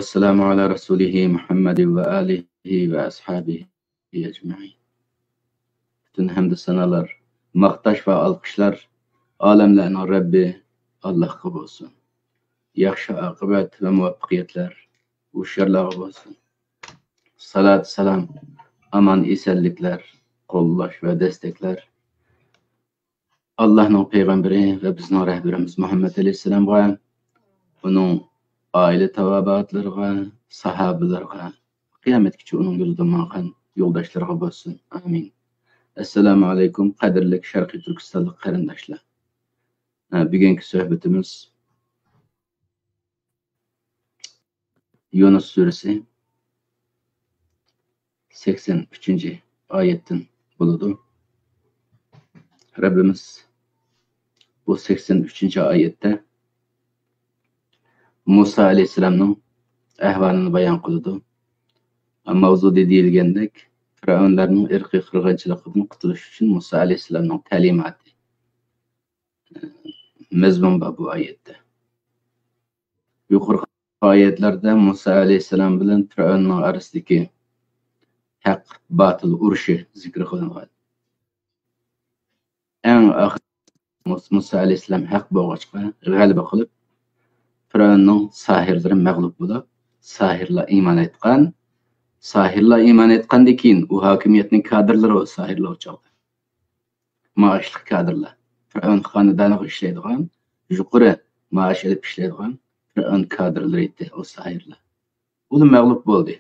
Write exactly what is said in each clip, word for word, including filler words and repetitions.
والسلام على رسوله محمد وآله وأصحابه أجمعين. پۈتۈن ھەمدۇ سانالار، ماختاش ۋە ئالقىشلار ئالەملەرنىڭ رەببى ئاللاھقا بولسۇن. ياخشى ئاقىۋەت ۋە مۇۋەپپەقىيەتلەر ھوشيارلارغا بولسۇن. سالات، سالام، ئامان، ئېسەنلىكلەر، قوللاش ۋە دەستەكلەر ئاللاھنىڭ پەيغەمبىرى ۋە بىزنىڭ رەھبىرىمىز مۇھەممەد ئەلەيھىسسالامغا، ئۇنىڭ ئائىلە تاۋابىئاتلىرىغا، ساھابىلەرگە، قىيامەتكىچە ئۇنىڭ يولىدا ماڭغان يولداشلىرىغا بولسۇن. ئامىن. ئەسسالامۇ ئەلەيكۇم، قەدىرلىك شەرقىي تۈركىستانلىق قېرىنداشلار. ھە، بۈگۈنكى سۆھبىتىمىز يۇنۇس سۈرىسى سەكسەن ئۈچىنچى ئايەتتىن بولىدۇ. رەببىمىز بۇ سەكسەن ئۈچىنچى ئايەتتە مۇسا ئەلەيھىسسالامنىڭ ئەھۋالىنى بايان قىلىدۇ. ماۋزۇدا دېيىلگەندەك، پىرئەۋنلەرنىڭ ئىرقىي قىرغىنچىلىقىدىن قۇتۇلۇش ئۈچۈن مۇسا ئەلەيھىسسالامنىڭ تەلىماتى، مەزمۇن بار بۇ ئايەتتە. يۇقىرىقى ئايەتلەردە مۇسا ئەلەيھىسسالام بىلەن پىرئەۋننىڭ ئارىسىدىكى ھەق، باتىل ئۇرۇشى زىكىر قىلىنغان. ئەڭ ئاخىرى مۇس-، مۇسا ئەلەيھىسسالام ھەق بولغاچقا غەلىبە قىلىپ، پىرئەۋننىڭ ساھىرلىرى مەغلۇپ بولۇپ، ساھىرلار ئىمان ئېيتقان. ساھىرلار ئىمان ئېيتقاندىن كېيىن، ئۇ ھاكىمىيەتنىڭ كادىرلىرى، ئۇ ساھىرلار ئۇ چاغدا مائاشلىق كادىرلار. پىرئەۋن خانىدانىغا ئىشلەيدىغان، يۇقىرى مائاش ئېلىپ ئىشلەيدىغان پىرئەۋن كادىرلىرى ئىدى، ئۇ ساھىرلار. ئۇلار مەغلۇپ بولدى.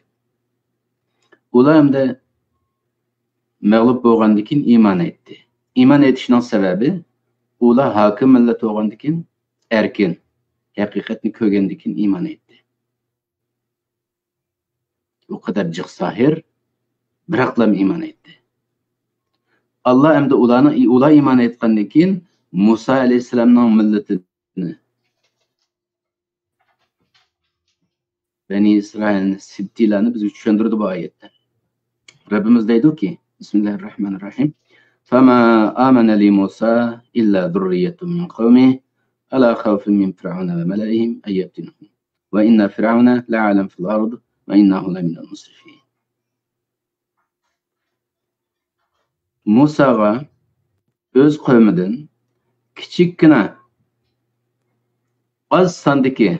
ئۇلار ئەمدى مەغلۇپ بولغاندىن كېيىن ئىمان ئېيتتى. ئىمان ئېيتىشنىڭ سەۋەبى، ئۇلار ھاكىم مىللەت بولغاندىن كېيىن ئەركىن، ھەقىقەتنى كۆرگەندىن كېيىن ئىمان ئېيتتى. ئۇ قەدەر جىق ساھىر، بىراقلا ئىمان ئېيتتى. ئاللا ئەمدى ئۇلارنى، ئۇلار ئىمان ئېيتقاندىن كېيىن مۇسا ئەلەيھىسسالامنىڭ مىللىتىنى، بەنى ئىسرائىلنى، سىبتىيلارنى بىزگە چۈشەندۈرىدۇ بۇ ئايەتتە. رەببىمىز دەيدۇكى، بىسمىللاھىررەھمانىررەھىم. فما آمن لموسى إلا ذرية من قومه على خوف من فرعون وملئهم أن يفتنهم وإن فرعون لعال في الأرض وإنه لمن المسرفين. مۇساغا ئۆز قەۋمىدىن كىچىككىنە ئاز ساندىكى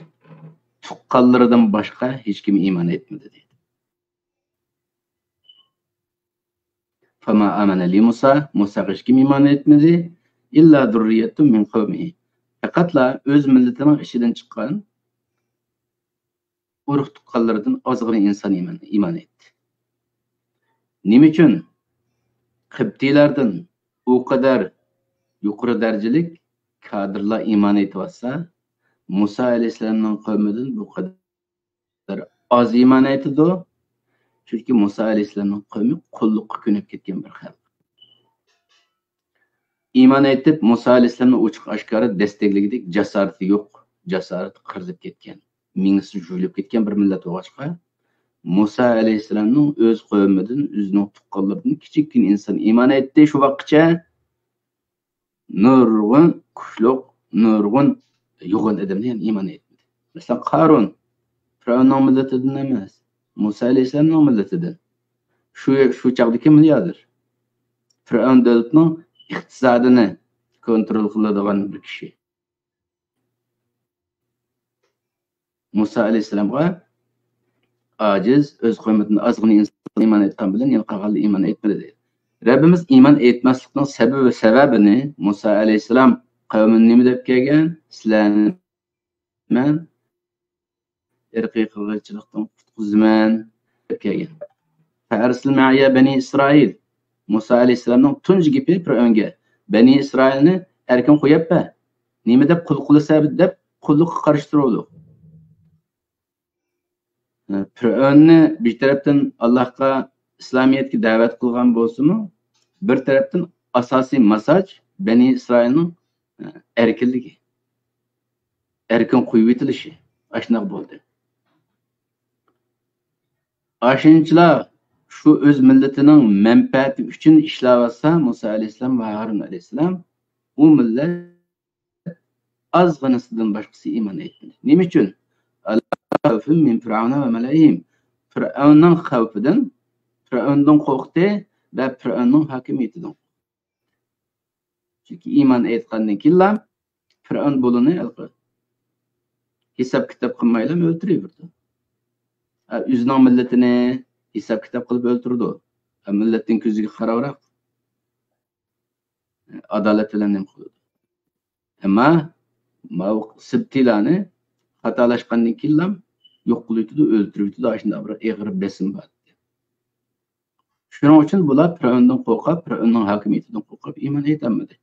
تۇغقانلىرىدىن باشقا ھېچكىم ئىمان ئېيتمىدى، دەيدۇ. فما آمن لموسى، مۇساغا ھېچكىم ئىمان ئېيتمىدى. إلا ذرية من قومه، پەقەتلا ئۆز مىللىتىنىڭ ئىچىدىن چىققان ئۇرۇق تۇغقانلىرىدىن ئازغىنە ئىنسان ئىمان، ئىمان ئېيتتى. نېمە ئۈچۈن؟ قىبتىيلاردىن ئۇ قەدەر يۇقىرى دەرىجىلىك كادىرلار ئىمان ئېيتىۋاتسا، مۇسا ئەلەيھىسسالامنىڭ قەۋمىدىن بۇ قەدەر ئاز ئىمان ئېيتىدۇ. چۈنكى مۇسا ئەلەيھىسسالامنىڭ قەۋمى قۇللۇققا كۆنۈپ كەتكەن بىر خەلق. ئىمان ئېيتىپ، مۇسا ئەلەيھىسسالامنى ئوچۇق ئاشكارا دەستەكلىگۈدەك جاسارىتى يوق، جاسارىتى قىرىلىپ كەتكەن، مېڭىسى جۇيۇلۇپ كەتكەن بىر مىللەت بولغاچقا، مۇسا ئەلەيھىسسالامنىڭ ئۆز قەۋمىدىن، ئۆزىنىڭ تۇغقانلىرىدىن كىچىككىنە ئىنسان ئىمان ئېيتتى شۇ ۋاقىتقىچە. نۇرغۇن كۈچلۈك، نۇرغۇن يوغان ئادەملەر يەنە ئىمان ئېيتمىدى. مەسىلەن، قارۇن پىرئەۋننىڭ مىللىتىدىن ئەمەس، مۇسا ئەلەيھىسسالامنىڭ مىللىتىدىن. شۇ، شۇ چاغدىكى مىلياردېر. پىرئەۋن دۆلىتىنىڭ ئىقتىسادىنى كونترول قىلىدىغان بىر كىشى. مۇسا ئەلەيھىسسالامغا ئاجىز، ئۆز قەۋمىدىن ئازغىنە ئىنسان ئىمان ئېيتقان بىلەن يەنە قالغانلار ئىمان ئېيتمىدى، دەيدۇ. رەببىمىز ئىمان ئېيتماسلىقنىڭ سەۋەبى، سەۋەبىنى، مۇسا ئەلەيھىسسالام قەۋمىنى نېمە دەپ كەلگەن؟ سىلەرنى مەن ئىرقىي قىرغىنچىلىقتىن قۇتقۇزىمەن دەپ كەلگەن. فأرسل معي بني إسرائيل. مۇسا ئەلەيھىسسالامنىڭ تۇنجى گېپى پىرئەۋنگە، بەنى ئىسرائىلنى ئەركىن قويۇپ بەر. نېمە دەپ قۇل قىلىسەن دەپ قۇللۇققا قارشى تۇرۇۋالدۇق. پىرئەۋننى بىر تەرەپتىن ئاللاھقا، ئىسلامىيەتكە دەۋەت قىلغان بولسىمۇ، بىر تەرەپتىن ئاساسىي ماساج بەنى ئىسرائىلنىڭ ئەركىنلىكى، ئەركىن قويۇۋېتىلىشى ئاشۇنداق بولدى. ئاشۇنچىلا شۇ ئۆز مىللىتىنىڭ مەنپەئەتى ئۈچۈن ئىشلەۋاتسا، مۇسا ئەلەيھىسسالام ۋە ھارۇن ئەلەيھىسسالام، ئۇ مىللەت ئازغىنىسىدىن باشقىسى ئىمان ئېيتمىدى. نېمە ئۈچۈن؟ خَوْفٍ مِنْ فِرْعَوْنَ وَمَلَئِهِمْ. پىرئەۋننىڭ خەۋپىدىن، پىرئەۋندىن قورقتى ۋە پىرئەۋننىڭ ھاكىمىيىتىدىن. چۈنكى ئىمان ئېيتقاندىن كېيىنلا پىرئەۋن بۇلىنى ھېلىقى ھېساب-كىتاب قىلمايلا ئۆلتۈرۈۋېرىدۇ. ھە، ئۆزىنىڭ مىللىتىنى ھېساب-كىتاب قىلىپ ئۆلتۈرىدۇ. ھە، مىللەتنىڭ كۆزىگە قاراۋراق ئادالەت بىلەن نېمە قىلىدۇ. ئەمما ماۋۇ سىبتىيلارنى خاتالاشقاندىن كېيىنلا يوق قىلىۋېتىدۇ، ئۆلتۈرۈۋېتىدۇ، ئاشۇنداق بىر ئېغىر بېسىم بار. شۇنىڭ ئۈچۈن بۇلار پىرئەۋندىن قورقۇپ، پىرئەۋننىڭ ھاكىمىيىتىدىن قورقۇپ ئىمان ئېيتالمىدى.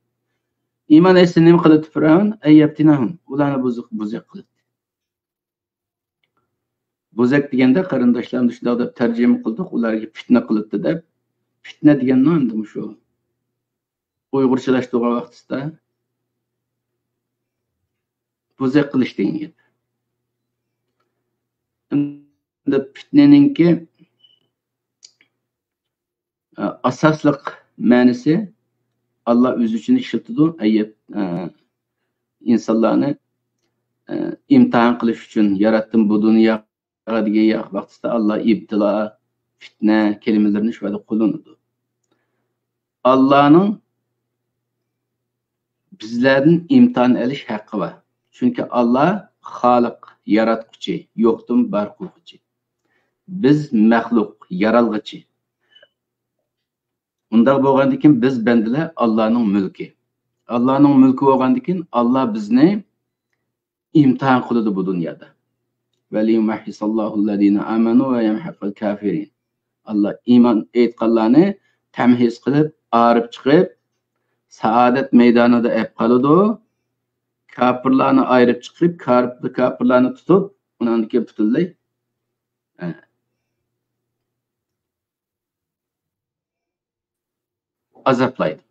ئىمان ئېيتسا نېمە قىلاتتى پىرئەۋن؟ أَنْ يَفْتِنَهُمْ، ئۇلارنى بۇزۇق، بۇزۇق قىلاتتى. بۇزەك دېگەندە، قېرىنداشلار، شۇنداق دەپ تەرجىمە قىلدۇق، ئۇلارغا پىتنە قىلاتتى دەپ. پىتنە دېگەننىڭ ئەمدى مۇشۇ ئۇيغۇرچىلاشتۇرغان ۋاقتىسىدا بۇزەك قىلىش دېگەن گەپ. ئەمدى پىتنىنىڭكى ئاساسلىق مەنىسى، ئاللا ئۆزى ئۈچۈن ئىشلىتىدۇ، ئىنسانلارنى ئىمتىھان قىلىش ئۈچۈن ياراتتىم بۇ دۇنياغا دېگەن ۋاقتىدا ئاللا ئىبتىلا، پىتنە كەلىمىلىرىنى شۇ يەردە قوللىنىدۇ. ئاللانىڭ بىزلەردىن ئىمتىھان ئېلىش ھەققى بار. چۈنكى ئاللا خالىق، ياراتقۇچى، يوقتىن بار قىلغۇچى. بىز مەخلۇق، يارالغۇچى. ئۇنداق بولغاندىكىن بىز بەندىلەر ئاللانىڭ مۈلكى. ئاللانىڭ مۈلكى بولغاندىكىن ئاللا بىزنى ئىمتىھان قىلىدۇ بۇ دۇنيادا. وَلِيُمَحِّصَ اللَّهُ الَّذِينَ آمَنُوا وَيَمْحَقَ الْكَافِرِينَ. ئاللا ئىمان ئېيتقانلارنى تەمھىس قىلىپ، ئايرىپ چىقىپ، سائادەت مەيدانىدا ئەپ قالىدۇ. كاپىرلارنى ئايرىپ چىقىپ، كاپىرلارنى تۇتۇپ، ئۇنىڭدىن كېيىن پۈتۈنلەي ئازابلايدۇ.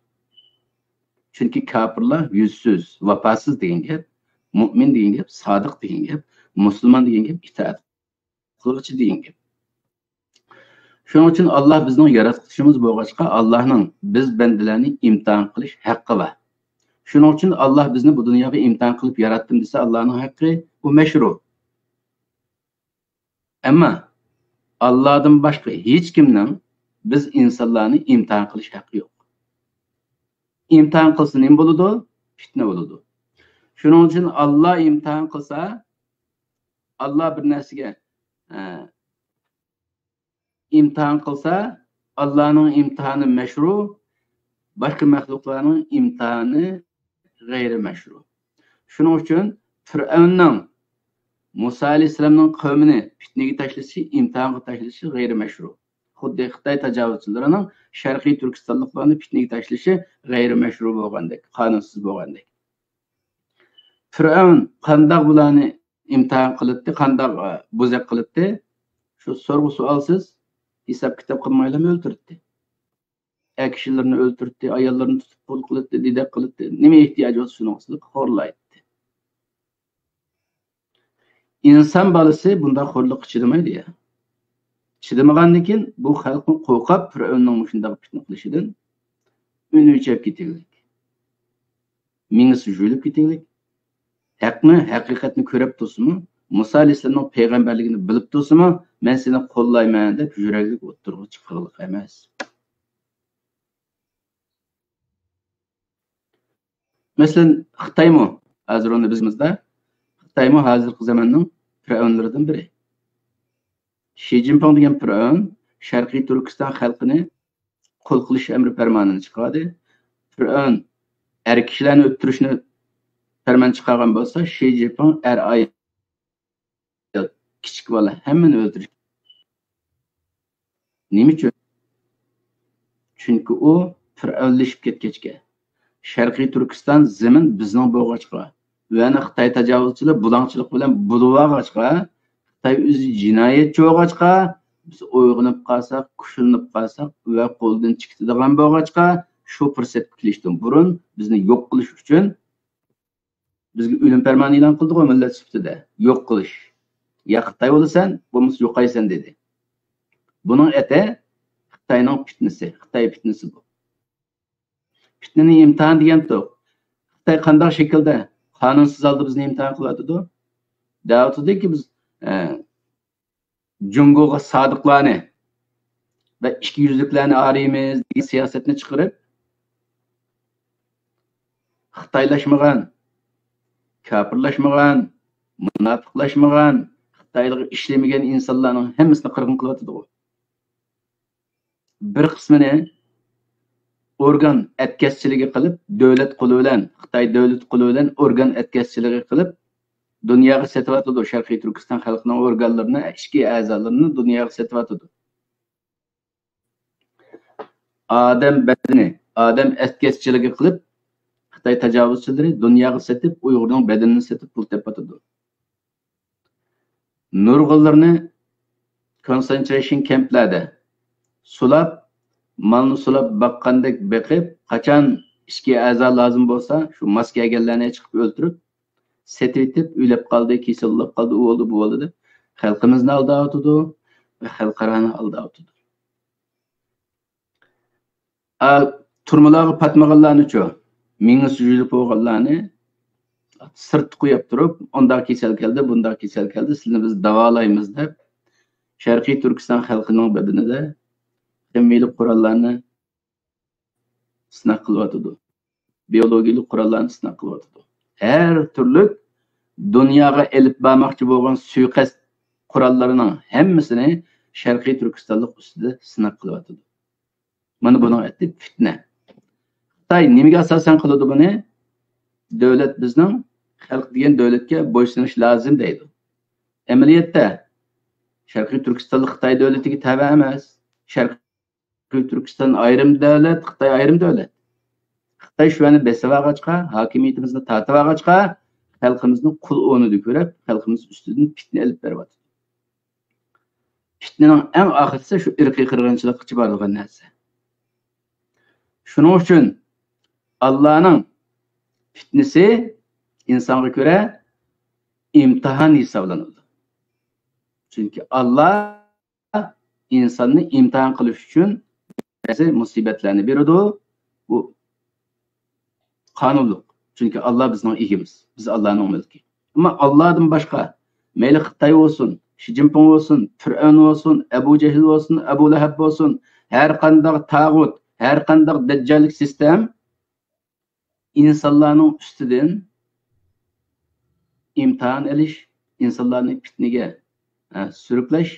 چۈنكى كاپىرلار يۈزسىز، ۋاپاسىز دېگەن گەپ، مۇئمىن دېگەن گەپ، سادىق دېگەن گەپ، مۇسۇلمان دېگەن گەپ، ئىتائەت قىلغۇچى دېگەن گەپ. شۇنىڭ ئۈچۈن ئاللا بىزنىڭ ياراتقۇچىمىز بولغاچقا، ئاللانىڭ بىز بەندىلەرنى ئىمتىھان قىلىش ھەققى بار. شۇنىڭ ئۈچۈن ئاللا بىزنى بۇ دۇنياغا ئىمتىھان قىلىپ ياراتتىم دېسە، ئاللانىڭ ھەققى، ئۇ مەشرۇ. ئەمما ئاللادىن باشقا ھېچكىمنىڭ بىز ئىنسانلارنى ئىمتىھان قىلىش ھەققى يوق. ئىمتىھان قىلسا نېمە بولىدۇ؟ پىتنە بولىدۇ. شۇنىڭ ئۈچۈن ئاللا ئىمتىھان قىلسا، ئاللا بىر نەرسىگە، ئە، ئىمتىھان قىلسا، ئاللانىڭ ئىمتىھانى مەشرۇ، باشقا مەخلۇقلارنىڭ ئىمتىھانى غەيرىي مەشرۇ. شۇنىڭ ئۈچۈن پىرئەۋننىڭ مۇسا ئەلەيھىسسالامنىڭ قەۋمىنى پىتنىگە تاشلىشى، ئىمتىھانغا تاشلىشى غەيرىي مەشرۇ. خۇددى خىتاي تاجاۋۇزچىلىرىنىڭ شەرقىي تۈركىستانلىقلارنى پىتنىگە تاشلىشى غەيرىي مەشرۇ بولغاندەك، قانۇنسىز بولغاندەك. پىرئەۋن قانداق بۇلارنى ئىمتىھان قىلاتتى، قانداق، ئە، بۇزەك قىلاتتى؟ شۇ سورغۇ سوئالسىز، ھېساب-كىتاب قىلمايلا ئۆلتۈرەتتى. ئەر كىشىلىرىنى ئۆلتۈرەتتى، ئاياللىرىنى تۇتۇپ قۇل قىلاتتى، دېدەك قىلاتتى. نېمە ئېھتىياجى بولسا شۇنىڭ ئۈستىدە خورلايتتى. ئىنسان بالىسى بۇنداق خورلۇققا چىدىمايدۇ يا. چىدىمىغاندىن كېيىن بۇ خەلقمۇ قورقۇپ پىرئەۋننىڭ مۇشۇنداق پىتنە قىلىشىدىن ئۈنى ئۆچۈپ كېتىۋېرىدۇ. مېڭىسى جۇيۇلۇپ كېتىۋېرىدۇ. ھەقنى، ھەقىقەتنى كۆرۈپ تۇرسىمۇ، مۇسا ئەلەيھىسسالامنىڭ پەيغەمبەرلىكىنى بىلىپ تۇرسىمۇ، مەن سېنى قوللايمەن دەپ يۈرەكلىك ئوتتۇرىغا چىققانلىق ئەمەس. مەسىلەن، خىتايمۇ، ھازىر ئۇنى بىزمىزدە، خىتايمۇ ھازىرقى زاماننىڭ پىرئەۋنلىرىدىن بىرى. شى جىنپىڭ دېگەن پىرئەۋن شەرقىي تۈركىستان خەلقىنى قۇل قىلىش ئەمرى پەرمانىنى چىقاردى. پىرئەۋن ئەر كىشىلەرنى ئۆلتۈرۈشنى پەرمان چىقارغان بولسا، شى جىنپىڭ ئەر ئايال، كىچىك بالا ھەممىنى ئۆلتۈرۈش. نېمە ئۈچۈن؟ چۈنكى ئۇ پىرئەۋنلىشىپ كەتكەچكە، شەرقىي تۈركىستان زېمىن بىزنىڭ بولغاچقا، ۋە خىتاي تاجاۋۇزچىلىرى بۇلاڭچىلىق بىلەن بولۇۋالغاچقا، خىتاي ئۆزى جىنايەتچى بولغاچقا، بىز ئويغىنىپ قالساق، كۈچلىنىپ قالساق ۋە قولدىن چىقىدىغان بولغاچقا، شۇ پۇرسەتكە كېلىشتىن بۇرۇن بىزنى يوق قىلىش ئۈچۈن بىزگە ئۆلۈم پەرمانى ئېلان قىلدىغۇ مىللەت سۈپىتىدە، يوق قىلىش. يا خىتاي بولىسەن، بولمىسا يوقايسەن دېدى. بۇنىڭ ئەتە خىتاينىڭ پىتنىسى، خىتاي پىتنىسى بۇ. پىتنىنى ئىمتىھان دېگەنتۇق. خىتاي قانداق شەكىلدە قانۇنسىز ھالدا بىزنى ئىمتىھان قىلىۋاتىدۇ؟ دەۋاتىدۇكى بىز، ئە، جۇڭگوغا سادىقلارنى ۋە ئىككى يۈزلۈكلەرنى ئارىيمىز دېگەن سىياسەتنى چىقىرىپ، خىتايلاشمىغان، كاپىرلاشمىغان، مۇناپىقلاشمىغان، خىتايلىققا ئىشلىمىگەن ئىنسانلارنىڭ ھەممىسىنى قىرغىن قىلىۋاتىدىغۇ. بىر قىسمىنى ئورگان ئەتكەسچىلىكى قىلىپ، دۆلەت قولى بىلەن، خىتاي دۆلىتى قولى بىلەن ئورگان ئەتكەسچىلىكى قىلىپ، دۇنياغا سېتىۋاتىدۇ. شەرقىي تۈركىستان خەلقىنىڭ ئورگانلىرىنى، ئىچكى ئەزالىرىنى دۇنياغا سېتىۋاتىدۇ. ئادەم بەدىنى، ئادەم ئەتكەسچىلىكى قىلىپ، خىتاي تاجاۋۇزچىلىرى دۇنياغا سېتىپ، ئۇيغۇرنىڭ بەدىنىنى سېتىپ پۇل تېپىۋاتىدۇ. نۇرغۇنلىرىنى كونسېنترېيشن كەمپلەردە سۇلاپ، مالنى سۇلاپ باققاندەك بېقىپ، قاچان ئىچكى ئەزا لازىم بولسا، شۇ ماس كىيگەنلەرنى چىقىپ ئۆلتۈرۈپ، سېتىۋېتىپ، ئۆلۈپ قالدى، كېسەل بولۇپ قالدى، ئۇ بولدى، بۇ بولدى دەپ خەلقىمىزنى ئالداۋاتىدۇ ۋە خەلقئارانى ئالداۋاتىدۇ. ئا، تۈرمىلەرگە پاتمىغانلارنىچۇ؟ مېڭىسى يۈزۈپ بولغانلارنى سىرتتا قويۇپ تۇرۇپ، ئۇنداق كېسەل كەلدى، بۇنداق كېسەل كەلدى، سىلىنى بىز داۋالايمىز دەپ، شەرقىي تۈركىستان خەلقىنىڭ بەدىنىدە خىمىيىلىك قوراللارنى سىناق قىلىۋاتىدۇ. بىيولوگىيەلىك قوراللارنى سىناق قىلىۋاتىدۇ. ھەر تۈرلۈك دۇنياغا ئېلىپ بارماقچى بولغان سۇيىقەست قوراللىرىنىڭ ھەممىسىنى شەرقىي تۈركىستانلىق ئۈستىدە سىناق قىلىۋاتىدۇ. مانا بۇنىڭ ئەتى پىتنە. خىتاي نېمىگە ئاساسەن قىلىدۇ بۇنى؟ دۆلەت بىزنىڭ، خەلق دېگەن دۆلەتكە بويسۇنۇش لازىم دەيدۇ. ئەمەلىيەتتە شەرقىي تۈركىستانلىق خىتاي دۆلىتىگە تەۋە ئەمەس. شەرقىي تۈركىستان ئايرىم دۆلەت، خىتاي ئايرىم دۆلەت. خىتاي شۇ يەرنى بېسىۋالغاچقا، ھاكىمىيىتىمىزنى تارتىۋالغاچقا، خەلقىمىزنى قۇل ئورنىدا كۆرۈپ، خەلقىمىز ئۈستىدىن پىتنە ئېلىپ بېرىۋاتىدۇ. پىتنىنىڭ ئەڭ ئاخىرىسى شۇ ئىرقىي قىرغىنچىلىققىچە بارىدىغان نەرسە. شۇنىڭ ئۈچۈن ئاللانىڭ پىتنىسى ئىنسانغا كۆرە ئىمتىھان ھېسابلىنىدۇ. چۈنكى ئاللا ئىنساننى ئىمتىھان قىلىش ئۈچۈن بەزى مۇسىبەتلەرنى بېرىدۇ. بۇ قانۇنلۇق. چۈنكى ئاللا بىزنىڭ ئىگىمىز. بىز ئاللانىڭ مۈلكى. ئەمما ئاللادىن باشقا، مەيلى خىتاي بولسۇن، شى جىنپىڭ بولسۇن، پىرئەۋن بولسۇن، ئەبۇ جەھىل بولسۇن، ئەبۇ لەھەب بولسۇن، ھەر قانداق تاغۇت، ھەر قانداق دەججاللىك سىستېم ئىنسانلارنىڭ ئۈستىدىن ئىمتىھان ئېلىش، ئىنسانلارنى پىتنىگە، ئە، سۈرۈكلەش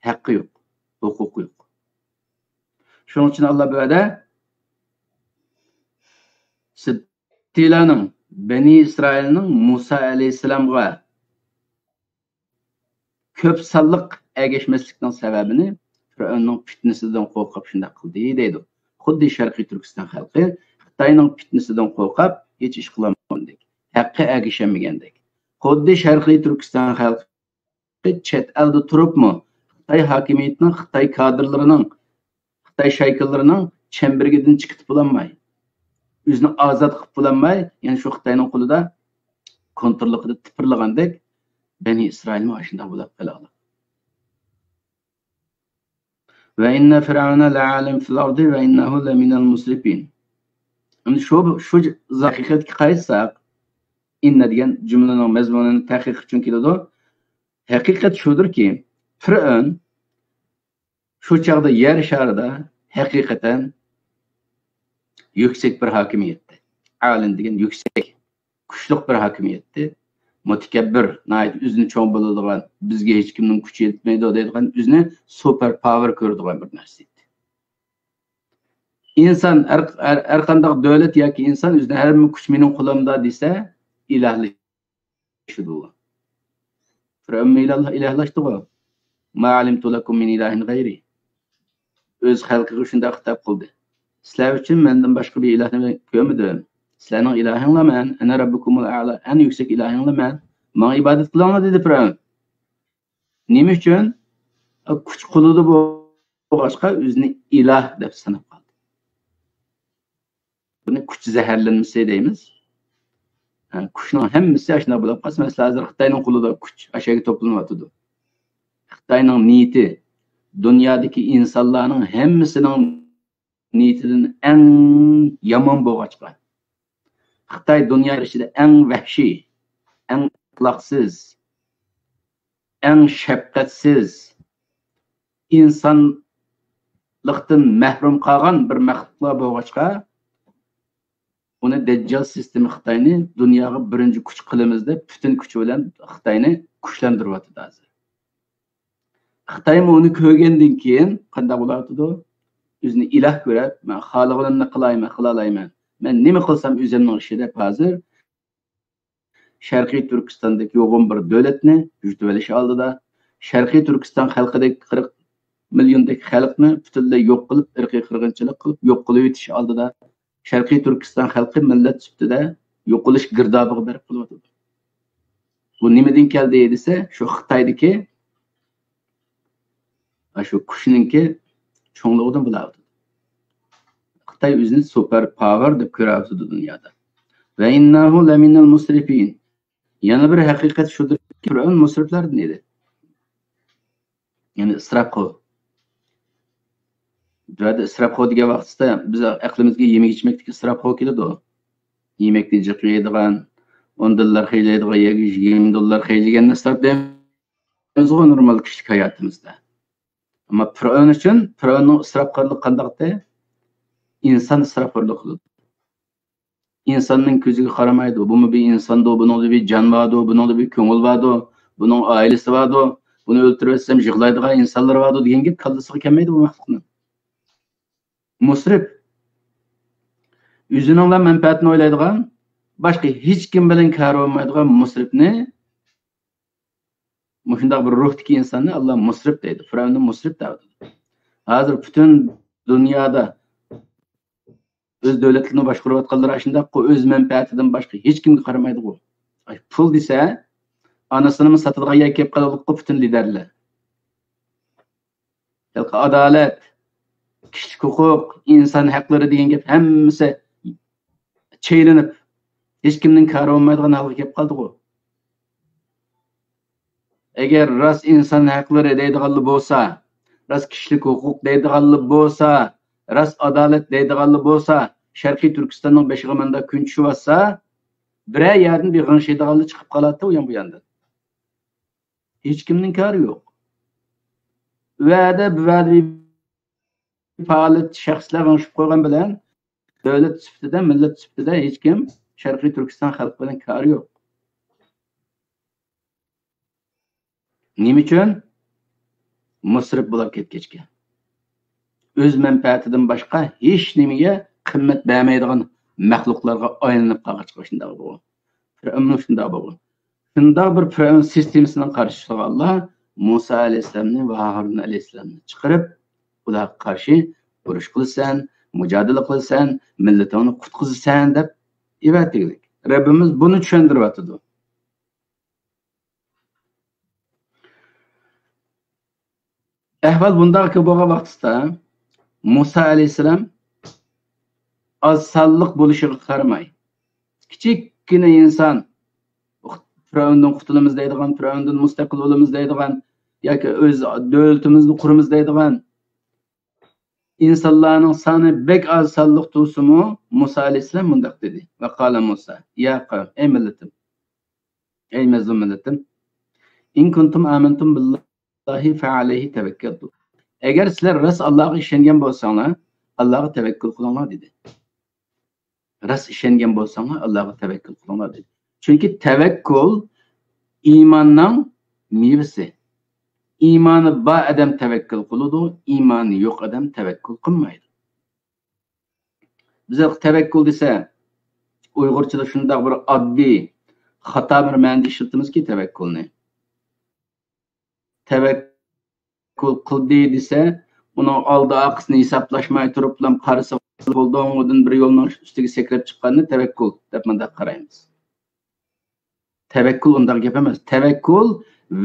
ھەققى يوق، ھوقۇقى يوق. شۇنىڭ ئۈچۈن ئاللا بۇ يەردە سىبتىيلارنىڭ، بەنى ئىسرائىلنىڭ مۇسا ئەلەيھىسسالامغا كۆپ سانلىق ئەگەشمەسلىكنىڭ سەۋەبىنى پىرئەۋننىڭ پىتنىسىدىن قورقۇپ شۇنداق قىلدى دەيدۇ. خۇددى شەرقىي تۈركىستان خەلقى خىتاينىڭ پىتنىسىدىن قورقۇپ ھېچ ئىش قىلالمىغاندەك، ھەققە ئەگىشەلمىگەندەك. خۇددى شەرقىي تۈركىستان خەلقى چەت ئەلدە تۇرۇپمۇ خىتاي ھاكىمىيىتىنىڭ، خىتاي كادىرلىرىنىڭ، خىتاي شايكىلىرىنىڭ چەمبىرىكىدىن چىقىپ بولالماي، ئۆزىنى ئازاد قىلىپ بولالماي، يەنە شۇ خىتاينىڭ قولىدا، كونتروللۇقىدا تىپىرلىغاندەك، بەنى ئىسرائىلمۇ ئاشۇنداق بولاپ قالالايدۇ. وَإِنَّ فِرْعَوْنَ لَعَالٍ فِي الْأَرْضِ وَإِنَّهُ لَمِنَ الْمُسْرِفِينَ. ئەمدى شۇ، شۇ ھەقىقەتكە قايتساق، ئىننە دېگەن جۈملىنىڭ مەزمۇنىنى تەھقىق ئۈچۈن كېلىدۇ. ھەقىقەت شۇدۇركى، پىرئەۋن شۇ چاغدا يەر شارىدا ھەقىقەتەن يۈكسەك بىر ھاكىمىيەتتى. ئالىن دېگەن يۈكسەك، كۈچلۈك بىر ھاكىمىيەتتى. مۇتەكەببىر، ناھايىتى ئۆزىنى چوڭ بىلىدىغان، بىزگە ھېچكىمنىڭ كۈچى يەتمەيدۇ دەيدىغان، ئۆزىنى سۇپېر پاۋېر كۆرىدىغان بىر نەرسە ئىدى. ئىنسان، ھەر، ھەر، ھەر قانداق دۆلەت ياكى ئىنسان ئۆزىنى ھەممە كۈچ مېنىڭ قولۇمدا دېسە، ئىلاھلىشىدۇ. پىرئەۋنمۇ ئىلاھ-، ئىلاھلاشتىغۇ. ما علمت لكم من إله غيري. ئۆز خەلقىگە شۇنداق خىتاب قىلدى. سىلەر ئۈچۈن مەندىن باشقا بىر ئىلاھنى كۆرمىدىم. سىلەرنىڭ ئىلاھىڭلار مەن، أنا ربكم الأعلى، ئەڭ يۈكسەك ئىلاھىڭلار مەن. ماڭا ئىبادەت قىلىڭلار دېدى پىرئەۋن. نېمە ئۈچۈن؟ كۈچ قولىدا بولغاچقا ئۆزىنى ئىلاھ دەپ ساناپ قالدى. بۇنى كۈچ زەھەرلەنمىسى دەيمىز. ھە، كۈچنىڭ ھەممىسى ئاشۇنداق بولۇپ قالسا، مەسىلەن، ھازىر خىتاينىڭ قولىدا كۈچ ئاشۇ يەرگە توپلىنىۋاتىدۇ. خىتاينىڭ نىيىتى دۇنيادىكى ئىنسانلارنىڭ ھەممىسىنىڭ نىيىتىدىن ئەڭ يامان بولغاچقا، خىتاي دۇنيا ئىچىدە ئەڭ ۋەھشىي، ئەڭ ئەخلاقسىز، ئەڭ شەپقەتسىز، ئىنسانلىقتىن مەھرۇم قالغان بىر مەخلۇقلار بولغاچقا، ئۇنى دەججال سىستېما خىتاينى دۇنياغا بىرىنچى كۈچ قىلىمىز دەپ، پۈتۈن كۈچى بىلەن خىتاينى كۈچلەندۈرۈۋاتىدۇ ھازىر. خىتايمۇ ئۇنى كۆرگەندىن كېيىن قانداق بولۇۋاتىدۇ؟ ئۆزىنى ئىلاھ كۆرۈپ، مەن خالىغىنىمنى قىلاي، مەن قىلالايمەن. مەن نېمە قىلسام ئۆزۈمنىڭ ئىشى دەپ ھازىر شەرقىي تۈركىستاندىكى يوغان بىر دۆلەتنى يۇتۇۋېلىش ئالدىدا، شەرقىي تۈركىستان خەلقىدەك قىرىق مىليوندەك خەلقنى پۈتۈنلەي يوق قىلىپ، ئىرقىي قىرغىنچىلىق قىلىپ، يوق قىلىۋېتىش ئالدىدا، شەرقىي تۈركىستان خەلقى مىللەت سۈپىتىدە يوقىلىش گىردابىغا بېرىپ قېلىۋاتىدۇ. بۇ نېمىدىن كەلدى دېسە، شۇ خىتايدىكى، ھە، شۇ كۈچنىڭكى چوڭلۇقىدىن بولۇۋاتىدۇ. خىتاي ئۆزىنى سۇپېر پاۋېر دەپ كۆرۈۋاتىدۇ دۇنيادا. ۋە ئىننەھۇ لەمىنەل مۇسرىفىن. يەنە بىر ھەقىقەت شۇدۇر، فىرئەۋن مۇسرىفلاردىن ئىدى. يەنى ئىسراپخور. بۇ يەردە ئىسراپخور دېگەن ۋاقتىدا بىز ئەقلىمىزگە يېمەك ئىچمەكتىكى ئىسراپخور كېلىدۇ. يېمەكنى جىق يەيدىغان، ئون دوللار خەجلەيدىغان يەرگە يىگىرمە دوللار خەجلىگەننى ئىسراپ دەيمىزغۇ نورمال كىشىلىك ھاياتىمىزدا. ئەمما پىرئەۋن ئۈچۈن، پىرئەۋننىڭ ئىسراپخورلۇقى قانداقتى؟ ئىنسان ئىسراپخورلۇق قىلىدۇ. ئىنساننىڭ كۆزىگە قارىمايدۇ. بۇمۇ بىر ئىنساندۇ، بۇنىڭدا بىر جان باردۇ، بۇنىڭدا بىر كۆڭۈل باردۇ، بۇنىڭ ئائىلىسى باردۇ، بۇنى ئۆلتۈرۈۋەتسەم يىغلايدىغان ئىنسانلىرى باردۇ دېگەن گەپ كاللىسىغا كەلمەيدۇ بۇ مەخلۇقنىڭ. مۇسرىپ. ئۆزىنىڭلا مەنپەئەتىنى ئويلايدىغان، باشقا ھېچكىم بىلەن كارى بولمايدىغان مۇسرىپنى، مۇشۇنداق بىر روھتىكى ئىنساننى ئاللا مۇسرىپ دەيدۇ. فىرئەۋننى مۇسرىپ دەۋاتىدۇ. ھازىر پۈتۈن دۇنيادا ئۆز دۆلەتلىرىنى باشقۇرۇۋاتقانلار ئاشۇنداققۇ، ئۆز مەنپەئەتىدىن باشقا ھېچكىمگە قارىمايدىغۇ. ئاي، پۇل دېسە، ئانىسىنىمۇ ساتىدىغان يەرگە كېلىپ قالغۇلۇققۇ پۈتۈن لىدەرلەر. ھېلىقى ئادالەت، كىشىلىك ھوقۇق، ئىنسان ھەقلىرى دېگەن گەپ ھەممىسى چەيلىنىپ، ھېچكىمنىڭ كارى بولمايدىغان ھالغا كېلىپ قالدىغۇ. ئەگەر راست ئىنسان ھەقلىرى دەيدىغانلا بولسا، راست كىشىلىك ھوقۇق دەيدىغانلا بولسا، راست ئادالەت دەيدىغانلا بولسا، شەرقىي تۈركىستاننىڭ بېشىغا مۇنداق كۈن چۈشۈۋاتسا، بىرەر يەردىن بىر غىڭشىيدىغانلا چىقىپ قالاتتى ئۇ يان بۇ ياندىن. ھېچكىمنىڭ كارى يوق. ئۇ يەردە، بۇ يەردە بىر پائالىيەت شەخسلەر غىڭشىپ قويغان بىلەن، دۆلەت سۈپىتىدە، مىللەت سۈپىتىدە ھېچكىم شەرقىي تۈركىستان خەلقى بىلەن كارى يوق. نېمە ئۈچۈن؟ مۇسرىپ بولاپ كەتكەچكە. ئۆز مەنپەئەتىدىن باشقا ھېچ نېمىگە قىممەت بەرمەيدىغان مەخلۇقلارغا ئايلىنىپ قالغاچقا شۇنداق بولغان. فىرئەۋنمۇ شۇنداق بولغان. شۇنداق بىر فىرئەۋن سىستېمىسىنىڭ قارشىسىغا ئاللا مۇسا ئەلەيھىسسالامنى ۋە ھارۇن ئەلەيھىسسالامنى چىقىرىپ، ئۇلارغا قارشى ئۇرۇش قىلىسەن، مۇجادىلە قىلىسەن، مىللىتىڭنى قۇتقۇزىسەن دەپ ئەۋەتكەنلىك. رەببىمىز بۇنى چۈشەندۈرۈۋاتىدۇ. ئەھۋال بۇنداق بولغان ۋاقتىدا مۇسا ئەلەيھىسسالام ئاز سانلىق بولۇشىغا قارىماي، كىچىككىنە ئىنسان، فىرئەۋندىن قۇتۇلىمىز دەيدىغان، فىرئەۋندىن مۇستەقىل بولىمىز دەيدىغان ياكى ئۆز دۆلىتىمىزنى قۇرىمىز دەيدىغان ئىنسانلارنىڭ سانى بەك ئاز سانلىق تۇرسىمۇ، مۇسا ئەلەيھىسسالام مۇنداق دېدى، ۋەقالە مۇسا، يا قەۋم، ئەي مىللىتىم، ئەي مەزلۇم مىللىتىم، ئىن كۇنتۇم ئامەنتۇم بىللاھى فەئەلەيھى تەۋەككەلتۇ. ئەگەر سىلەر راست ئاللاغا ئىشەنگەن بولساڭلار، ئاللاغا تەۋەككۈل قىلىڭلار دېدى. راست ئىشەنگەن بولساڭلار، ئاللاغا تەۋەككۈل قىلىڭلار دېدى. چۈنكى تەۋەككۈل ئىماننىڭ مېۋىسى. ئىمانى بار ئادەم تەۋەككۈل قىلىدۇ، ئىمانى يوق ئادەم تەۋەككۈل قىلمايدۇ. بىز تەۋەككۈل دېسە، ئۇيغۇرچىدا شۇنداق بىر ئاددىي، خاتا بىر مەنىدە ئىشلىتىمىزكى تەۋەككۈلنى. تەۋەككۈل قىلدى دېسە، ئۇنىڭ ئالدى ئارقىسىنى ھېسابلاشماي تۇرۇپلا قارىسا، بولدى، ئۇدىن بىر يولنىڭ ئۈستىگە سەكرەپ چىققاننى تەۋەككۈل دەپ مۇنداق قارايمىز. تەۋەككۈل ئۇنداق گەپ ئەمەس. تەۋەككۈل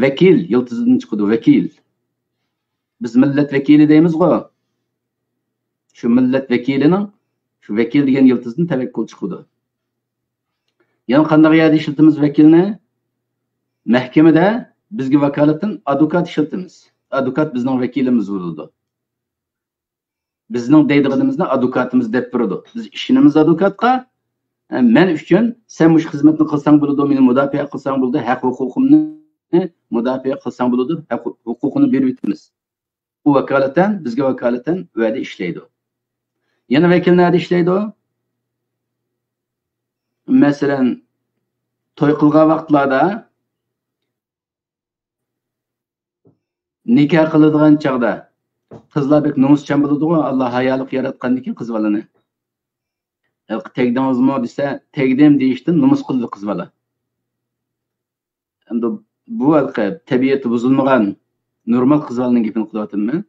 ۋەكىل يىلتىزىدىن چىقىدۇ، ۋەكىل. بىز مىللەت ۋەكىلى دەيمىزغۇ. شۇ مىللەت ۋەكىلىنىڭ، شۇ ۋەكىل دېگەن يىلتىزدىن تەۋەككۈل چىقىدۇ. يەنە قانداق يەردە ئىشلىتىمىز ۋەكىلنى؟ مەھكىمىدە بىزگە ۋاكالىتەن ئادۋوكات ئىشلىتىمىز. ئادۋوكات بىزنىڭ ۋەكىلىمىز بولىدۇ. بىزنىڭ دەيدىغىنىمىزنى ئادۋوكاتىمىز دەپ بېرىدۇ. بىز ئىشىنىمىز ئادۋوكاتقا. ھە، مەن ئۈچۈن سەن مۇشۇ خىزمەتنى قىلساڭ بولىدۇ، مېنى مۇداپىئە قىلساڭ بولىدۇ، ھەق ھوقۇقۇمنى مۇداپىئە قىلساڭ بولىدۇ، ھەق-، ھوقۇقىنى بېرىۋېتىمىز. ئۇ ۋاكالىتەن، بىزگە ۋاكالىتەن ئۇ يەردە ئىشلەيدۇ. يەنە ۋەكىل نەدە ئىشلەيدۇ؟ مەسىلەن، توي قىلغان ۋاقىتلاردا، نىكاھ قىلىدىغان چاغدا قىزلار بەك نومۇسچان بولىدىغۇ، ئاللا ھايالىق ياراتقاندىكىن قىز بالىنى. ھېلىقى تەگدىڭىزمۇ دېسە، تەگدىم دېيىشتىن نومۇس قىلىدۇ قىز بالا. ئەمدى بۇ ھېلىقى تەبىئىتى بۇزۇلمىغان نورمال قىز بالىنىڭ گېپىنى قىلىۋاتىمەن.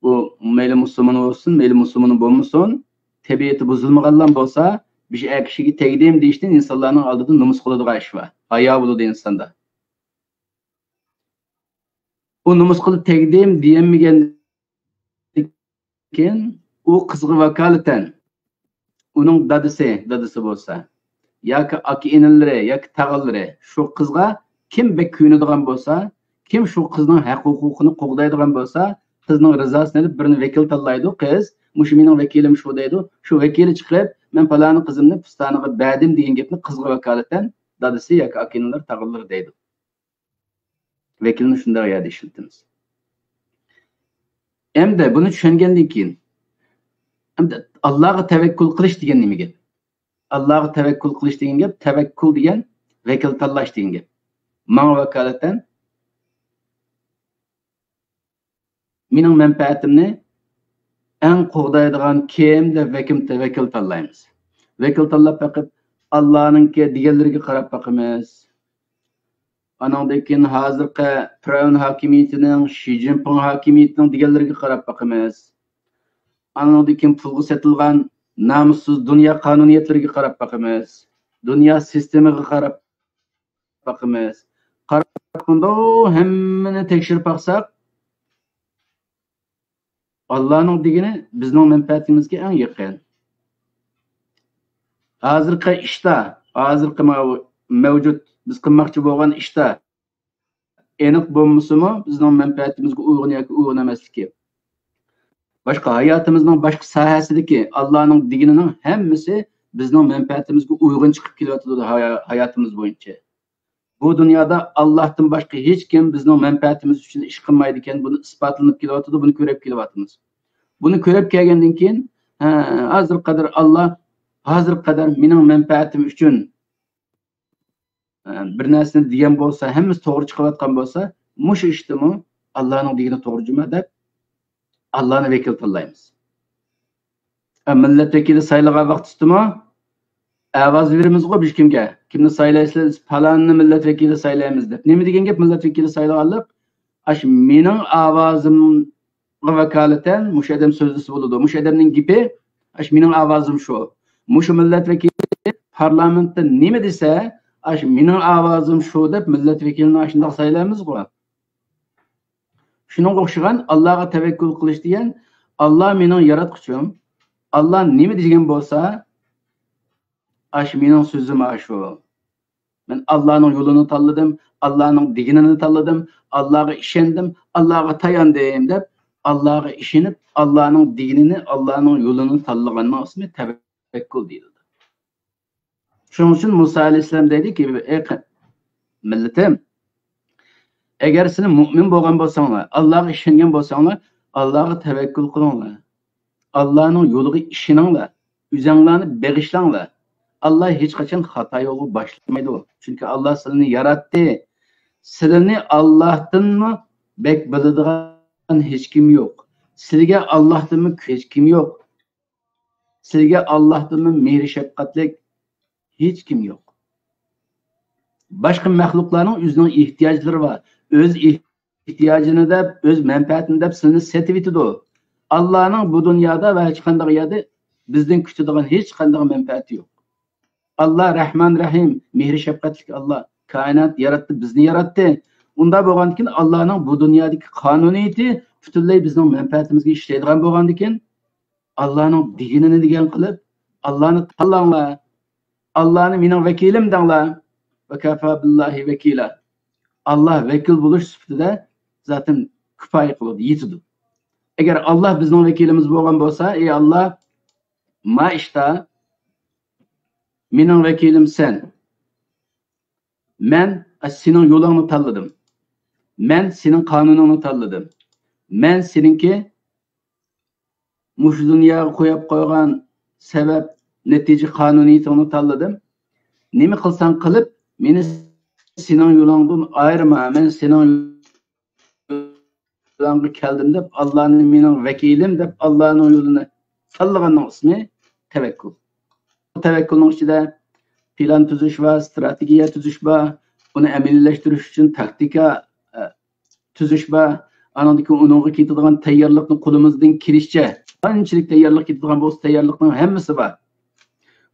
ئۇ مەيلى مۇسۇلمان بولسۇن، مەيلى مۇسۇلمان بولمىسۇن، تەبىئىتى بۇزۇلمىغانلا بولسا، بىر ئەر كىشىگە تەگدىم دېيىشتىن ئىنسانلارنىڭ ئالدىدا نومۇس قىلىدىغان ئىش بار. ھايا بولىدۇ ئىنساندا. ئۇ نومۇس قىلىپ تەگدىم دېيەلمىگەن كېيىن ئۇ قىزغا ۋاكالىتەن ئۇنىڭ دادىسى، دادىسى بولسا، ياكى ئاكا-ئىنىلىرى، ياكى تاغىلىرى شۇ قىزغا كىم بەك كۆيۈنىدىغان بولسا، كىم شۇ قىزنىڭ ھەق-ھوقۇقىنى قوغدايدىغان بولسا، قىزنىڭ رىزاسىنى ئېلىپ بىرنى ۋەكىل تاللايدۇ. قىز، مۇشۇ مېنىڭ ۋەكىلىم شۇ دەيدۇ. شۇ ۋەكىلى چىقىپ، مەن پالانى قىزىمنى پىستانىغا بەردىم دېگەن گەپنى قىزغا ۋاكالىتەن دادىسى ياكى ئاكا-ئىنىلىرى، تاغىلىرى دەيدۇ. ۋەكىلنى شۇنداق يەردە ئىشلىتىمىز. ئەمدى بۇنى چۈشەنگەندىن كېيىن، ئەمدى ئاللاغا تەۋەككۈل قىلىش دېگەن نېمە گەپ؟ ئاللاغا تەۋەككۈل قىلىش دېگەن گەپ، تەۋەككۈل دېگەن ۋەكىل تاللاش دېگەن گەپ. ماڭا ۋاكالىتەن مېنىڭ مەنپەئەتىمنى ئەڭ قوغدايدىغان كىم دەپ ۋەكىل، ۋەكىل تاللايمىز. ۋەكىل تاللاپ بېقىپ، ئاللانىڭكى دېگەنلىرىگە قاراپ باقىمىز. ئانىڭدىن كېيىن ھازىرقى پىرئەۋن ھاكىمىيىتىنىڭ، شى جىنپىڭ ھاكىمىيىتىنىڭ دېگەنلىرىگە قاراپ باقىمىز. ئانىڭدىن كېيىن پۇلغا سېتىلغان نامۇسسىز دۇنيا قانۇنىيەتلىرىگە قاراپ باقىمىز. دۇنيا سىستېمىغا قاراپ باقىمىز. قاراپ مۇنداق ھەممىنى تەكشۈرۈپ باقساق، ئاللانىڭ دېگىنى بىزنىڭ مەنپەئەتىمىزگە ئەڭ يېقىن. ھازىرقى ئىشتا، ھازىرقى ماۋۇ مەۋجۇت بىز قىلماقچى بولغان ئىشتا ئېنىق بولمىسىمۇ، بىزنىڭ مەنپەئەتىمىزگە ئۇيغۇن ياكى ئۇيغۇن ئەمەسلىكى، باشقا ھاياتىمىزنىڭ باشقا ساھەسىدىكى ئاللانىڭ دېگىنىنىڭ ھەممىسى بىزنىڭ مەنپەئەتىمىزگە ئۇيغۇن چىقىپ كېلىۋاتىدۇ ھايا-، ھاياتىمىز بويىچە. بۇ دۇنيادا ئاللاھتىن باشقا ھېچكىم بىزنىڭ مەنپەئەتىمىز ئۈچۈن ئىش قىلمايدىكەن، بۇنى ئىسپاتلىنىپ كېلىۋاتىدۇ، بۇنى كۆرۈپ كېلىۋاتىمىز. بۇنى كۆرۈپ كەلگەندىن كېيىن، ھە، ھازىرغا قەدەر ئاللا، ھازىرغا قەدەر مېنىڭ مەنپەئەتىم ئۈچۈن، ھە، بىر نەرسىنى دېگەن بولسا، ھەممىسى توغرا چىقىۋاتقان بولسا، مۇشۇ ئىشتىمۇ ئاللانىڭ دېگىنى توغرا جۇما دەپ، ئاللانى ۋەكىل تاللايمىز. ئە، مىللەت ۋەكىلى سايلىغان ۋاقتىدىمۇ ئاۋاز بېرىمىزغۇ بىر كىمگە. كىمنى سايلايسىلەر؟ پالاننى مىللەت ۋەكىلى سايلايمىز دەپ. نېمە دېگەن گەپ مىللەت ۋەكىلى سايلىغانلىق؟ ئاشۇ مېنىڭ ئاۋازىمغا ۋاكالىتەن مۇشۇ ئادەم سۆزلىسە بولىدۇ. مۇشۇ ئادەمنىڭ گېپى، ئاشۇ مېنىڭ ئاۋازىم شۇ. مۇشۇ مىللەت ۋەكىلى پارلامېنتتا نېمە دېسە، ئاشۇ مېنىڭ ئاۋازىم شۇ دەپ مىللەت ۋەكىلىنى ئاشۇنداق سايلايمىزغۇ. شۇنىڭغا ئوخشىغان ئاللاغا تەۋەككۈل قىلىش دېگەن، ئاللا مېنىڭ ياراتقۇچۇم، ئاللا نېمە دېگەن بولسا، ئاشۇ مېنىڭ سۆزۈم ئاشۇ. مەن ئاللانىڭ يولىنى تاللىدىم، ئاللانىڭ دېگىنىنى تاللىدىم، ئاللاغا ئىشەندىم، ئاللاغا تاياندىم دەپ، ئاللاغا ئىشىنىپ، ئاللانىڭ دېگىنىنى، ئاللانىڭ يولىنى تاللىغاننىڭ ئىسمى تەۋەككۈل دېيىلىدۇ. شۇنىڭ ئۈچۈن مۇسا ئەلەيھىسسالام دەيدىكى، ئەي قە-، مىللىتىم، ئەگەر سىلەر مۇئمىن بولغان بولساڭلار، ئاللاغا ئىشەنگەن بولساڭلار، ئاللاغا تەۋەككۈل قىلىڭلار. ئاللانىڭ يولىغا ئىشىنىڭلار. ئۆزەڭلارنى بېغىشلاڭلار. ئاللا ھېچقاچان خاتا يولغا باشلىمايدۇ. چۈنكى ئاللا سىلىنى ياراتتى. سىلىنى ئاللاھتىنمۇ بەك بىلىدىغان ھېچكىم يوق. سىلىگە ئاللاھتىنمۇ ھېچكىم يوق. سىلىگە ئاللاھتىنمۇ مېھرى شەپقەتلىك ھېچكىم يوق. باشقا مەخلۇقلارنىڭ ئۆزىنىڭ ئېھتىياجلىرى بار. ئۆز ئېھتىياجىنى دەپ، ئۆز مەنپەئەتىنى دەپ سىلىنى سېتىۋېتىدۇ. ئاللانىڭ بۇ دۇنيادا ۋە ھېچقانداق يەردە بىزدىن كۈتىدىغان ھېچقانداق مەنپەئەتى يوق. ئاللا رەھمان رەھىم، مېھرى شەپقەتلىك ئاللا. كائىنات ياراتتى، بىزنى ياراتتى. ئۇنداق بولغاندىكىن ئاللانىڭ بۇ دۇنيادىكى قانۇنىيىتى پۈتۈنلەي بىزنىڭ مەنپەئەتىمىزگە ئىشلەيدىغان بولغاندىكىن، ئاللانىڭ دېگىنىنى دېگەن قىلىپ، ئاللانى تاللاڭلار. ئاللانى مېنىڭ ۋەكىلىم دەڭلار. ۋەكەفا بىللاھى ۋەكىلا. ئاللا ۋەكىل بولۇش سۈپىتىدە زاتەن كۇپايە قىلىدۇ، يېتىدۇ. ئەگەر ئاللا بىزنىڭ ۋەكىلىمىز بولغان بولسا، ئەي ئاللا، ما ئىشتا مېنىڭ ۋەكىلىم سەن. مەن سېنىڭ يولۇڭنى تاللىدىم. مەن سېنىڭ قانۇنۇڭنى تاللىدىم. مەن سېنىڭكى مۇشۇ دۇنياغا قويۇپ قويغان سەۋەب، نەتىجە قانۇنىيىتىڭنى تاللىدىم. نېمە قىلساڭ قىلىپ، مېنى سېنىڭ يولۇڭدىن ئايرىما، مەن سېنىڭ يولۇڭغا كەلدىم دەپ، ئاللانى مېنىڭ ۋەكىلىم دەپ، ئاللانىڭ يولىنى تاللىغاننىڭ ئىسمى تەۋەككۈل. تەۋەككۈلنىڭ ئىچىدە پىلان تۈزۈش بار، ستراتېگىيە تۈزۈش بار، ئۇنى ئەمەلىيلەشتۈرۈش ئۈچۈن تاكتىكا، ئە، تۈزۈش بار. ئانىڭدىن كېيىن ئۇنىڭغا كېتىدىغان تەييارلىقنى قولىمىزدىن كېلىشىچە، قانچىلىك تەييارلىق كېتىدىغان بولسا، تەييارلىقنىڭ ھەممىسى بار.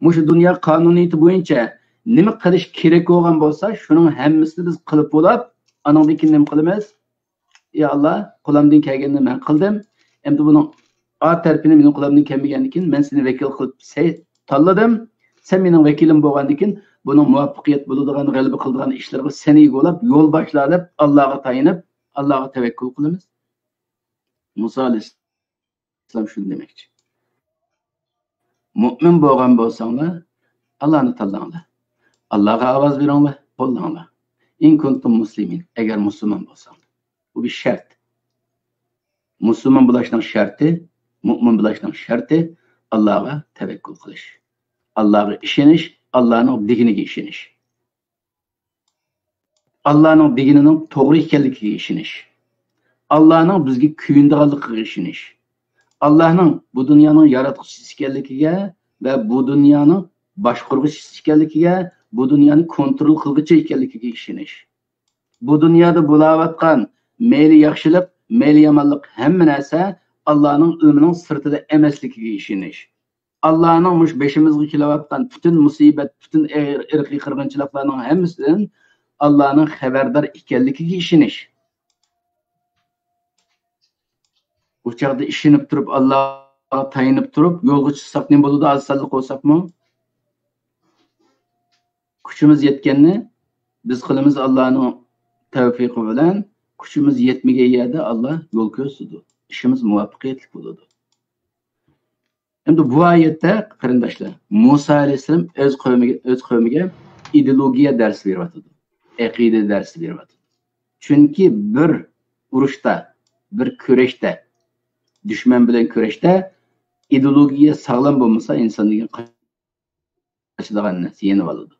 مۇشۇ دۇنيا قانۇنىيىتى بويىچە نېمە قىلىش كېرەك بولغان بولسا، شۇنىڭ ھەممىسىنى بىز قىلىپ بولۇپ، ئانىڭدىن كېيىن نېمە قىلىمىز؟ يا ئاللا، قولۇمدىن كەلگىنىنى مەن قىلدىم. ئەمدى بۇنىڭ ئا تەرىپىنى مېنىڭ قولۇمدىن كەلمىگەندىن كېيىن، مەن سېنى ۋەكىل قىلىپ سەي-، تاللىدىم. سەن مېنىڭ ۋەكىلىم بولغاندىن كېيىن، بۇنىڭ مۇۋەپپەقىيەت بولىدىغان، غەلىبە قىلىدىغان ئىشلىرىغا سەن ئىگە بولاپ، يول باشلا دەپ، ئاللاغا تايىنىپ، ئاللاغا تەۋەككۈل قىلىمىز. مۇسا ئەلەيھىسسالام شۇنى دېمەكچى. مۇئمىن بولغان بولساڭلار، ئاللانى تاللاڭلار. ئاللاغا ئاۋاز بېرىڭلار، قوللاڭلار. ئىن كۇنتۇم مۇسلىمىن، ئەگەر مۇسۇلمان بولساڭلار. بۇ بىر شەرت. مۇسۇلمان بولۇشنىڭ شەرتى، مۇئمىن بولۇشنىڭ شەرتى ئاللاغا تەۋەككۈل قىلىش. ئاللاغا ئىشىنىش، ئاللانىڭ دېگىنىگە ئىشىنىش. ئاللانىڭ دېگىنىنىڭ توغرا ئىكەنلىكىگە ئىشىنىش. ئاللانىڭ بىزگە كۆيۈنىدىغانلىقىغا ئىشىنىش. ئاللانىڭ بۇ دۇنيانىڭ ياراتقۇچىسى ئىكەنلىكىگە ۋە بۇ دۇنيانىڭ باشقۇرغۇچىسى ئىكەنلىكىگە، بۇ دۇنيانى كونترول قىلغۇچى ئىكەنلىكىگە ئىشىنىش. بۇ دۇنيادا بولاۋاتقان مەيلى ياخشىلىق، مەيلى يامانلىق، ھەممە نەرسە ئاللانىڭ ئىلمىنىڭ سىرتىدا ئەمەسلىكىگە ئىشىنىش. ئاللانىڭ مۇشۇ بېشىمىزغا كېلىۋاتقان پۈتۈن مۇسىبەت، پۈتۈن ئىر-، ئىرقىي قىرغىنچىلىقلارنىڭ ھەممىسىدىن ئاللانىڭ خەۋەردار ئىكەنلىكىگە ئىشىنىش. ئۇ چاغدا ئىشىنىپ تۇرۇپ، ئاللاغا تايىنىپ تۇرۇپ، يولغا چىقساق نېمە بولىدۇ؟ ئاز-سانلىق بولساقمۇ، كۈچىمىز يەتكەننى بىز قىلىمىز ئاللانىڭ تەۋپىقى بىلەن. كۈچىمىز يەتمىگەن يەردە ئاللا يول كۆرسىتىدۇ. ئىشىمىز مۇۋەپپەقىيەتلىك بولىدۇ. ئەمدى بۇ ئايەتتە، قېرىنداشلار، مۇسا ئەلەيھىسسالام ئۆز قەۋمىگە، ئۆز قەۋمىگە ئىدېئولوگىيە دەرسى بېرىۋاتىدۇ، ئەقىدە دەرسى بېرىۋاتىدۇ. چۈنكى بىر ئۇرۇشتا، بىر كۈرەشتە، دۈشمەن بىلەن كۈرەشتە ئىدېئولوگىيە ساغلام بولمىسا، ئىنسان دېگەن قاچىدىغان نەرسە، يېنىۋالىدۇ.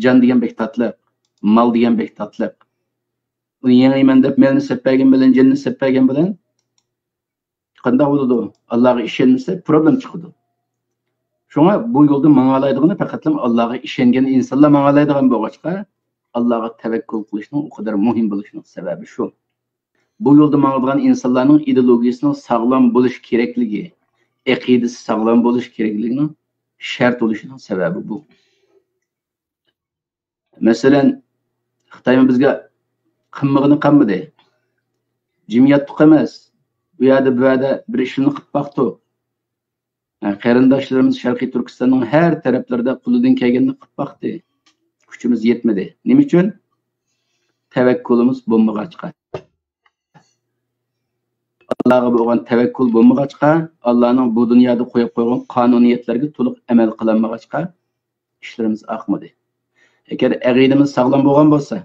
جان دېگەن بەك تاتلىق، مال دېگەن بەك تاتلىق. ئۇنى يېڭىمەن دەپ مالنى سېتىپ بەرگەن بىلەن، جېنىنى سېتىپ بەرگەن بىلەن قانداق بولىدۇ؟ ئاللاغا ئىشەنمىسە، پروبلېم چىقىدۇ. شۇڭا بۇ يولدا ماڭالايدىغىنى پەقەتلا ئاللاغا ئىشەنگەن ئىنسانلار ماڭالايدىغان بولغاچقا، ئاللاغا تەۋەككۈل قىلىشنىڭ ئۇ قەدەر مۇھىم بولۇشىنىڭ سەۋەبى شۇ. بۇ يولدا ماڭىدىغان ئىنسانلارنىڭ ئىدېئولوگىيىسىنىڭ ساغلام بولۇش كېرەكلىكى، ئەقىدىسى ساغلام بولۇش كېرەكلىكىنىڭ شەرت بولۇشىنىڭ سەۋەبى بۇ. مەسىلەن، خىتايمۇ بىزگە قىلمىغىنى قالمىدى. جىم ياتتۇق ئەمەس. ئۇ يەردە، بۇ يەردە بىر ئىشلارنى قىلىپ باقتۇق. ھە، قېرىنداشلىرىمىز شەرقىي تۈركىستاننىڭ ھەر تەرەپلىرىدە قولىدىن كەلگەننى قىلىپ باقتى. كۈچىمىز يەتمىدى. نېمە ئۈچۈن؟ تەۋەككۈلىمىز بولمىغاچقا. ئاللاغا بولغان تەۋەككۈل بولمىغاچقا، ئاللانىڭ بۇ دۇنيادا قويۇپ قويغان قانۇنىيەتلەرگە تولۇق ئەمەل قىلالمىغاچقا، ئىشلىرىمىز ئاقمىدى. ئەگەر ئەقىدىمىز ساغلام بولغان بولسا،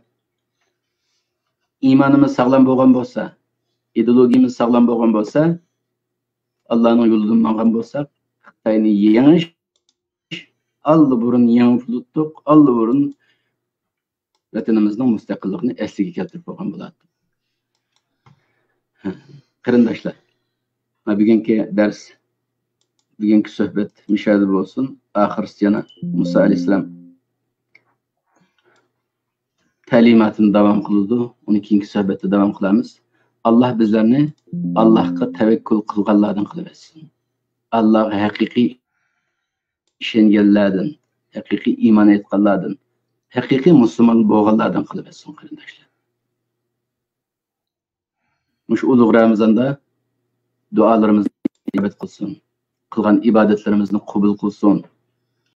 ئىمانىمىز ساغلام بولغان بولسا، ئىدېئولوگىيىمىز ساغلام بولغان بولسا، ئاللانىڭ يولىدىن ماڭغان بولساق، خىتاينى يېڭىش، ئاللىبۇرۇن يېڭىپ بولاتتۇق، ئاللىبۇرۇن ۋەتىنىمىزنىڭ مۇستەقىللىقىنى ئەسلىگە كەلتۈرۈپ بولغان بولاتتۇق. قېرىنداشلار، بۈگۈنكى دەرس، بۈگۈنكى سۆھبەت مۇشۇ يەردە بولسۇن. ئاخىرسى يەنە مۇسا ئەلەيھىسسالام تەلىماتىنى داۋام قىلىدۇ. ئۇنى كېيىنكى سۆھبەتتە داۋام قىلارمىز. ئاللا بىزلەرنى ئاللاغا تەۋەككۈل قىلغانلاردىن قىلىۋەتسۇن. ئاللاغا ھەقىقىي ئىشەنگەنلەردىن، ھەقىقىي ئىمان ئېيتقانلاردىن، ھەقىقىي مۇسۇلمان بولغانلاردىن قىلىۋەتسۇن، قېرىنداشلار. مۇشۇ ئۇلۇغ رامىزاندا دۇئالىرىمىزنى ئىجابەت قىلسۇن. قىلغان ئىبادەتلىرىمىزنى قوبۇل قىلسۇن.